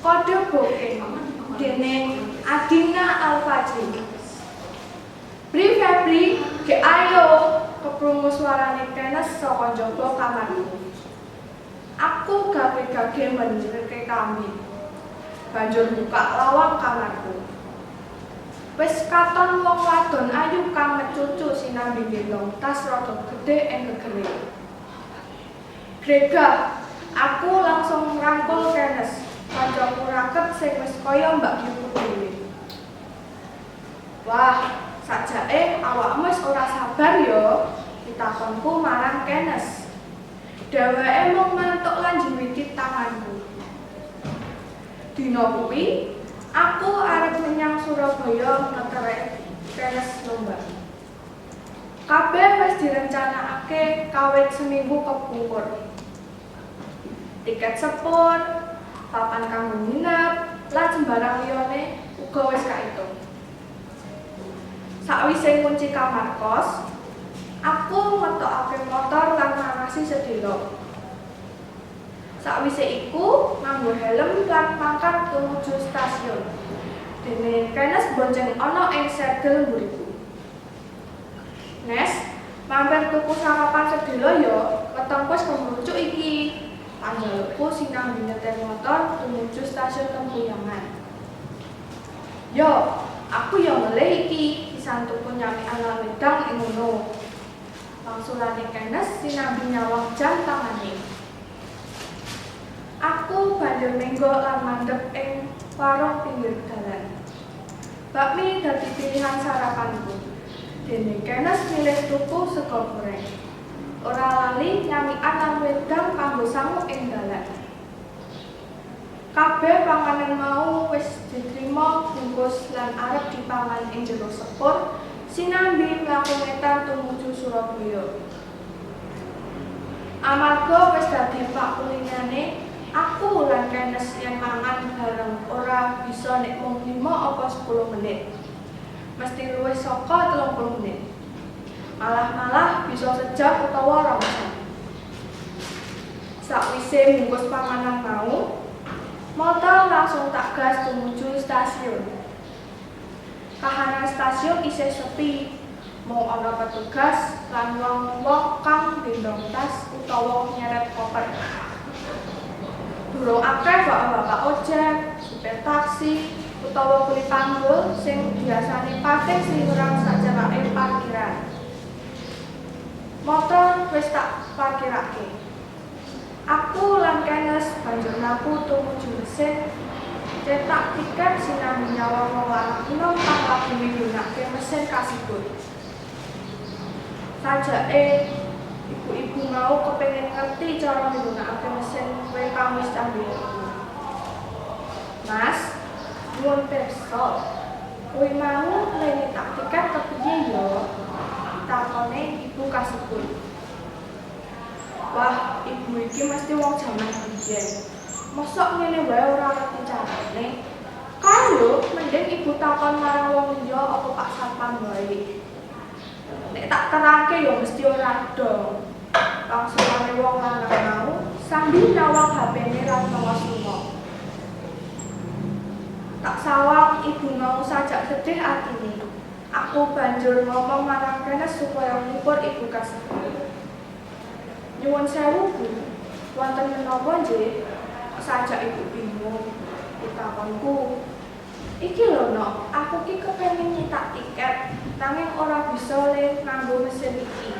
Kode Booking dening Adina Alfajri. "Bri, Febri, ge ayo," keprungu suarane Kenes saka njaba kamarku. Aku gage-gage benerke klambi. Banjur buka lawang kamarku. Wis katon wong wadon ayu kang mecucu sinambi nggendong tas rada gedhe ing gegere. Gregah, aku langsung ngrangkul Kenes, kancaku raket sing wis kaya mbakyuku dhewe. "Wah, sajake awakmu wis ora sabar ya?" pitakonku marang Kenes. Dheweke mung mantuk lan njiwiti tanganku. Dina kuwi, aku arep menyang Surabaya ngeterke Kenes lomba. Kabeh wis direncanakake kawit seminggu kepungkur. Tiket sepur, papan kanggo nginep, lan sembarang liyane uga wis kaitung. Sakwise ngunci kamar kos, aku ngetokake motor lan manasi sedhela. Sakwise iku, nganggo helm lan mangkat tumuju stasiun. Dene Kenes bonceng ana ing segel mburiku. "Nes, mampir tuku sarapan sedhela ya, wetengku wis kemrucuk iki," panjalukku sinambi nyetir motor tumuju Stasiun Lempuyangan. "Yo, aku yo ngelih iki, pisan tuku nyamikan lan wedang ing ngono," wangsulane Kenes sinambi nyawang jam tangane. Aku banjur menggok lan mandheg ing warung pinggir dalan. Bakmi dadi pilihan sarapanku. Dene Kenes milih tuku sega goreng. Ora lali nyamikan lan wedang kanggo sangu ing dalan. Kabeh panganan mau wis ditrima bungkus lan arep dipangan ing jero sepur sinambi mlaku ngetan tumuju Surabaya. Amarga wis dadi pakulinane, aku lan Kenes yen mangan bareng ora bisa nek mung 5 apa 10 menit. Mesti luwih saka 30 menit. Malah-malah bisa sejam utawa 2 jam. Sakwise bungkus panganan mau, motor langsung tak gas tumuju stasiun. Kahanan stasiun isih sepi, mung ana petugas lan wong-wong kang gendong tas utawa nyeret koper. Durung akeh bapak-bapak ojek, supir taksi, utawa kuli panggul sing biasane pating sliweran sacerake parkiran. Motor wis tak parkirake. Aku lan Kenes banjur mlaku tumuju mesin cetak tiket sinambi nyawang wong lanang enom kang lagi migunakake mesin kasebut. Sajake ibu-ibu mau kepengin ngerti cara migunakake mesin kang wis canggih iku. "Mas, nyuwun pirsa, kuwi mau le nyetak tiket kepiye ya?" takone ibu kasebut. "Wah, ibu iki mesti wong jaman biyen. Mosok ngene wae ora ngerti carane. Kae lho, mending ibu takon marang wong liya apa Pak Satpam wae. Nek tak terangke ya mesti ora dong," wangsulane wong lanang mau sambil nyawang HP-ne lan mengos lunga. Tak sawang ibu mau sajak sedih atine. Aku banjur ngomong marang Kenes supaya ngipur ibu kasebut. "Nyuwun sewu, Bu, wonten menapa nggih? Kok sajak ibu bingung?" pitakonku. "Iki lho, Nok, aku ki kepengin nyetak tiket, nanging ora bisa le nganggo mesin iki.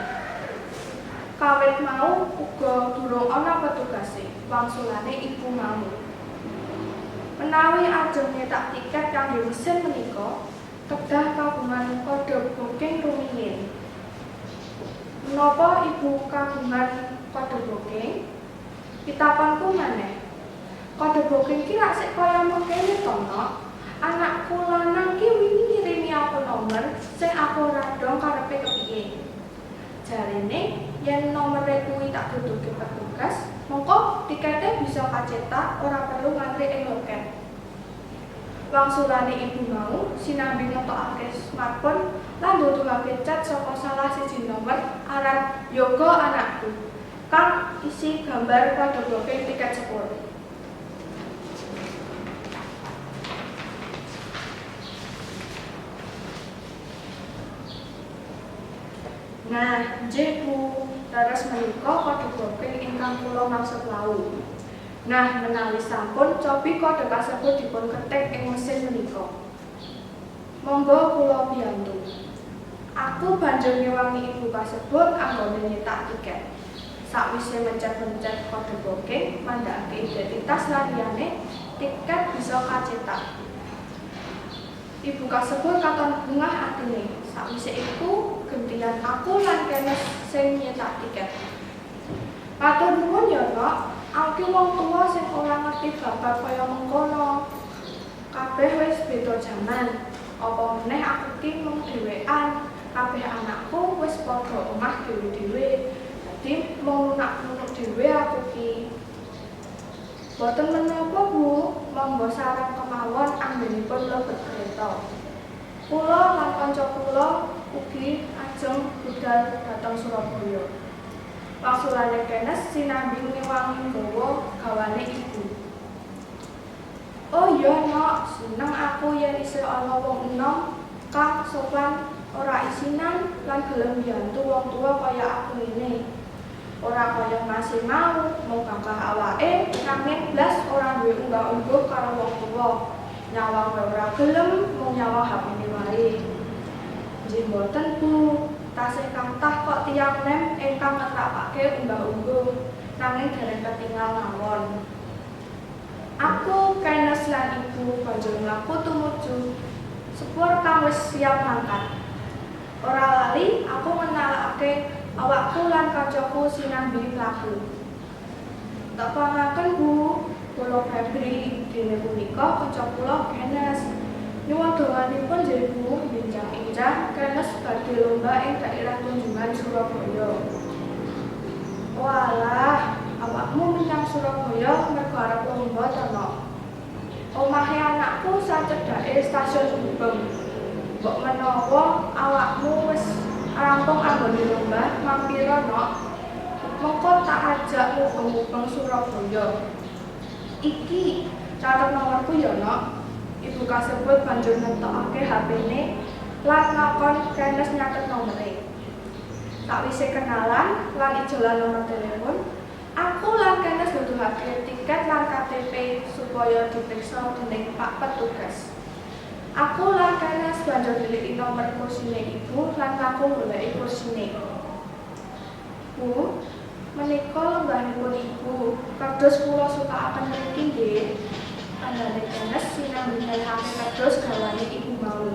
Kawit mau uga durung ana petugase," wangsulane ibu mau. "Menawi ajeng nyetak tiket kangge mesin menika, kedah kagungan kode booking rumiyin. Menapa ibu kagungan kode booking?" pitakonku maneh. "Kode booking ki lak sik kaya mengkene to, Nok. Anakku lanang ki wingi ngirimi aku nomer sing aku ora dong karepe kepiye. Jarene yen nomere kuwi tak duduhke petugas, mengko tikete bisa kacetak ora perlu ngantri ing loket," wangsulane ibu mau sinambi ngetokake smartphone lan nuduhake chat saka salah siji nomer aran "Yoga Anakku" kang isi gambar kode booking tiket sepur. Nah, nggih Bu, leres menika kode booking ingkang kula maksud wau. Nah, menawi sampun, cobi kode kasebut dipun ketik ing mesin menika. Monggo kula biyantu. Aku banjur ngewangi ibu kasebut anggone nyetak tiket. Sakwise mencet-mencet kode booking, mandhakake identitas lan liyane, tiket bisa kacetak. Ibu kasebut katon bungah atine. Sakwise iku, gentian aku lan Kenes sing nyetak tiket. Matur nuwun ya, Nok. Aku ki wong tuwa sing ora ngerti bab-bab kaya mengkono. Kabeh wis beda jaman. Apa meneh aku ki mung dhewean. Kabeh anakku wis padha omah dhewe-dhewe. Dadi mung lunak-lunuk dhewe aku ki. Boten menapa, Bu. Monggo sareng kemawon anggenipun mlebet kereta. Kula lan kanca kula ugi ajeng budal dhateng Surabaya. Wangsulane Kenes sinambi ngewangi nggawa gawane ibu. Oh iya, Nok, seneng aku yen isih ana wong enom kang sopan, ora isinan lan gelem mbiyantu wong tuwa kaya aku ngene. Ora kaya mase mau, mung gagah awake nanging blas ora duwe unggah-ungguh karo wong tuwa. Nyawang wae ora gelem, mung nyawang hapene wae. Nggih mboten, Bu. Tasih kathah kok tiyang nem ingkang ngetrapake unggah-ungguh, nanging dereng ketingal mawon. Aku, Kenes lan ibu banjur mlaku tumuju sepur kang wis siap mangkat. Ora lali aku ngenalake awakku lan kancaku sinambi mlaku. Tepangaken, Bu, kula Febri, dene punika kanca kula Kenes. Nyuwun donganipun nggih Bu, benjang-enjang Kenes badhe lomba ing daerah Tunjungan, Surabaya. Walah, awakmu menyang Surabaya mergo arep lomba to, Nok? Omahe anakku sacedhake stasiun Gubeng. Mbok menawa awakmu wis rampung anggone lomba, mampira, Nok. Mengko tak ajak mubeng-mubeng Surabaya. Iki, catet nomorku ya, Nok. Ibu kasebut banjur ngetokake HP-ne lan ngakon Kenes nyatet nomere. Sakwise kenalan lan ijolan nomor telepon, aku lan Kenes nuduhake tiket lan KTP supaya dipriksa dening pak petugas. Aku lan Kenes banjur niliki nomor kursine ibu lan mlaku goleki kursine. Bu, menika lenggahipun ibu. Kerdus kula sukakaken mriki nggih. Kandhane Kenes sinambi nyelehake kerdus gawane ibu mau.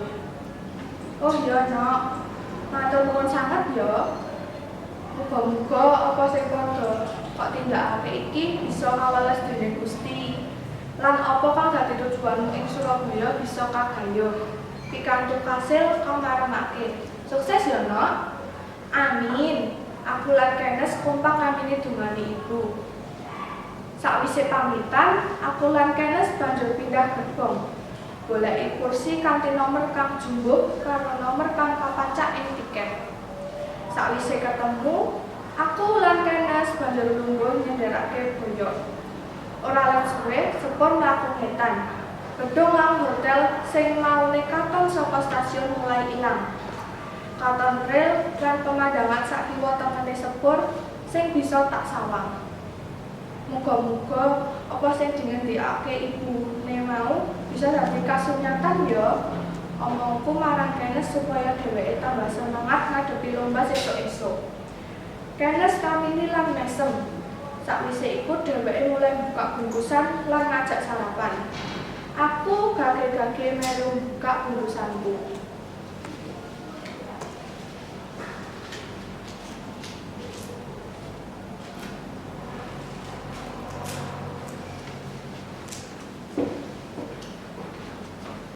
Oh iya, Nok. Matur nuwun sanget ya. Muga-muga apa sing padha kok tindakake iki bisa kawales dening Gusti. Lan apa kang dadi tujuanmu ing Surabaya bisa kagayuh. Pikantuk kasil kang maremake. Sukses ya, Nok. Amin. Aku lan Kenes kompak ngamini dungane ibu. Sakwise pamitan, aku lan Kenes banjur pindah gerbong. Goleki kursi kanthi nomer kang jumbuh karo nomer kang kapacak ing tiket. Sakwise ketemu, aku lan Kenes banjur lungguh nyenderake boyok. Ora let suwe, sepur mlaku ngetan. Gedung lan hotel sing maune katon saka stasiun mulai ilang. Katon rel lan pemandangan sak kiwa tengene sepur sing bisa tak sawang. Muga-muga apa sing dingendikake ibune mau bisa dadi kasunyatan ya. Omongku marang Kenes supaya dheweke tambah semangat ngadepi lomba sesuk esuk. Kenes kamini lan mesem. Sakwise iku dheweke mulai buka bungkusan lan ngajak sarapan. Aku gage-gage melu buka bungkusanku.